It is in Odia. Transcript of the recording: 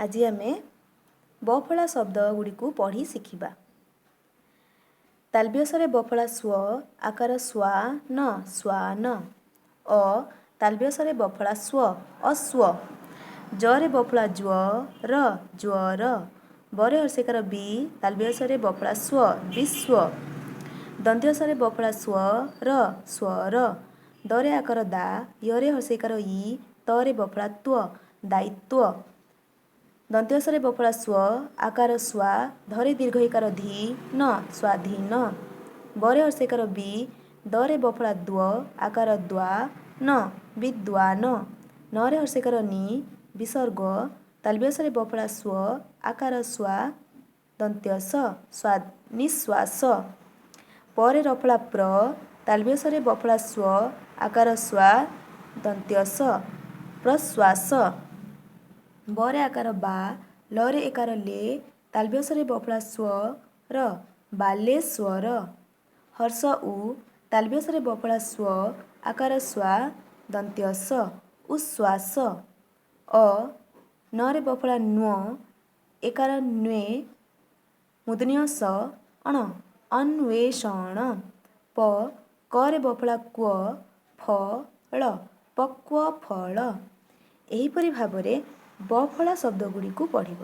ଆଜି ଆମେ ବଫଳା ଶବ୍ଦ ଗୁଡ଼ିକୁ ପଢ଼ି ଶିଖିବା। ତାଲବ୍ୟସରେ ବଫଳା ସ୍ୱ, ଆକାର ସ୍ୱା ନ, ଶ୍ୱାନ। ଅ ତାଲବ୍ୟସରେ ବଫଳା ସ୍ୱ, ଅଶ୍ୱ। ଜରେ ବଫଳା ଜ୍ୱ ର, ଜ୍ୱର। ବରେ ହର୍ଷେକାର ବି, ତାଲବ୍ୟସରେ ବଫଳା ସ୍ୱ, ବିଶ୍ୱ। ଦନ୍ତ୍ୟସରେ ବଫଳା ସ୍ୱ ର, ସ୍ୱର। ଦରେ ଆକାର ଦା, ୟରେ ହର୍ଷେକାର ଇ, ତରେ ବଫଳା ତ୍ୱ, ଦାୟିତ୍ୱ। ଦନ୍ତ୍ୟସରେ ବଫଳା ସ୍ୱ, ଆକାର ସ୍ୱା, ଧରେ ଦୀର୍ଘ ଇକାର ଧୀ ନ, ସ୍ୱାଧୀନ। ବରେ ହର୍ଷେକାର ବି, ଦରେ ବଫଳା ଦ୍ୱ, ଆକାର ଦ୍ୱା ନ, ବିଦ୍ୱାନ। ନରେ ହର୍ଷେକାର ନି, ବିସର୍ଗ, ତାଲବ୍ୟସରେ ବଫଳା ସ୍ୱ, ଆକାର ସ୍ୱା, ଦନ୍ତ୍ୟ ସ, ନିଶ୍ୱାସ। ପରେ ରଫଳା ପ୍ର, ତାଲବ୍ୟସରେ ବଫଳା ସ୍ୱ, ଆକାର ସ୍ୱା, ଦନ୍ତ୍ୟ ସ, ପ୍ରଶ୍ୱାସ। ବରେ ଆକାର ବା, ଲରେ ଏକାର ଲେ, ତାଲବ୍ୟସରେ ବଫଳା ସ୍ୱ ର, ବାଲେଶ୍ୱର। ହର୍ଷ ଉ, ତାଲବ୍ୟସରେ ବଫଳା ସ୍ୱ, ଆକାର ସ୍ୱା, ଦନ୍ତ୍ୟ ସ, ଉଶ୍ୱାସ। ଅ ନରେ ବଫଳା ନ୍ୱ, ଏକାର ନ୍ୱେ, ମୂର୍ଦ୍ଧନ୍ୟ ସ ଅଣ, ଅନ୍ୱେଷଣ। ପ କରେ ବଫଳା କ୍ୱ, ଫ ଳ, ପକ୍ୱ ଫଳ। ଏହିପରି ଭାବରେ ବଫଳା ଶବ୍ଦ ଗୁଡ଼ିକୁ ପଢ଼ିବ।